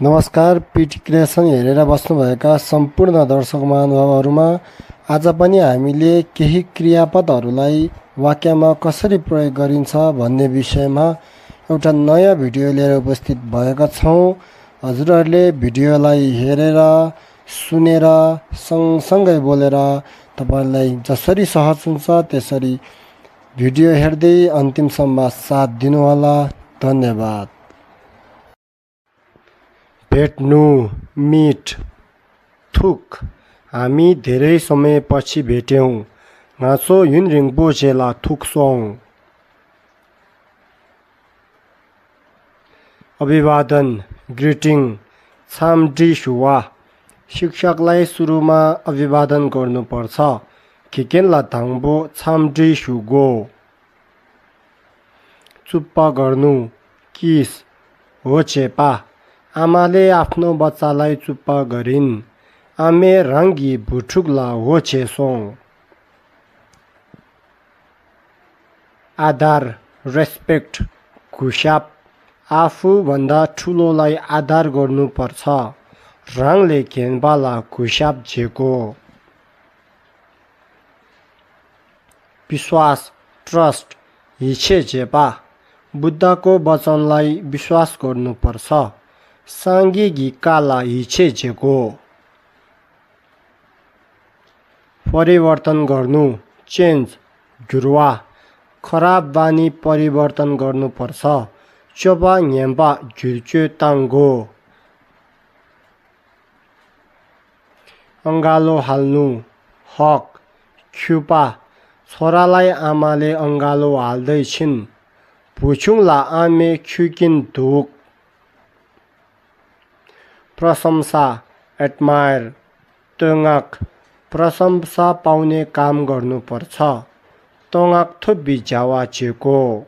नमस्कार, PT creation हेरेर बस्नुभएका सम्पूर्ण दर्शक महानुभावहरूमा आज पनि हामीले केही क्रियापदहरूलाई वाक्यमा कसरी प्रयोग गरिन्छ भन्ने विषयमा एउटा नयाँ भिडियो लिएर उपस्थित भएका छौँ। हजुरहरूले भिडियोलाई हेरेर सुनेर सँगसँगै बोलेर तपाईलाई जसरी सहज हुन्छ त्यसरी भिडियो हेर्दै अन्तिमसम्म साथ दिनुहोला। धन्यवाद। भेट्नु, मिट, थुक। हामी धेरै समयपछि भेट्यौँ। ngaso yun rinpoche la thuk song। अभिवादन, ग्रिटिङ, छाम्ड्री शुवा। शिक्षकलाई सुरुमा अभिवादन गर्नुपर्छ। खिकेनला धाङ्बो छाम्ड्री शुगो। चुप्प गर्नु, किस, हो चेपा। आमाले आफ्नो बच्चालाई चुप्प गरिन्। आमे राङ्गी भुठुक्ला हो छेसोङ। आधार, रेस्पेक्ट, खुसाप। आफूभन्दा ठुलोलाई आधार गर्नुपर्छ। राङले खेन्बाला खुसाप झेको। विश्वास, ट्रस्ट, हिछे झेपा। बुद्धको वचनलाई विश्वास गर्नुपर्छ। साङ्गी गिकाला हिछे झेको। परिवर्तन गर्नु, चेन्ज, घुर्वा। खराब बानी परिवर्तन गर्नुपर्छ। चोपा न्याम्पा घुर्च्यो ताङ्गो। अङ्गालो हाल्नु, हक, ख्युपा। छोरालाई आमाले अङ्गालो हाल्दैछिन्। भुचुङला आमे ख्युकिन धुक। प्रशंसा, एडमायर, तोङाक। प्रशंसा पाउने काम गर्नुपर्छ। तोङाक थुब्बी झ्यावा चेको।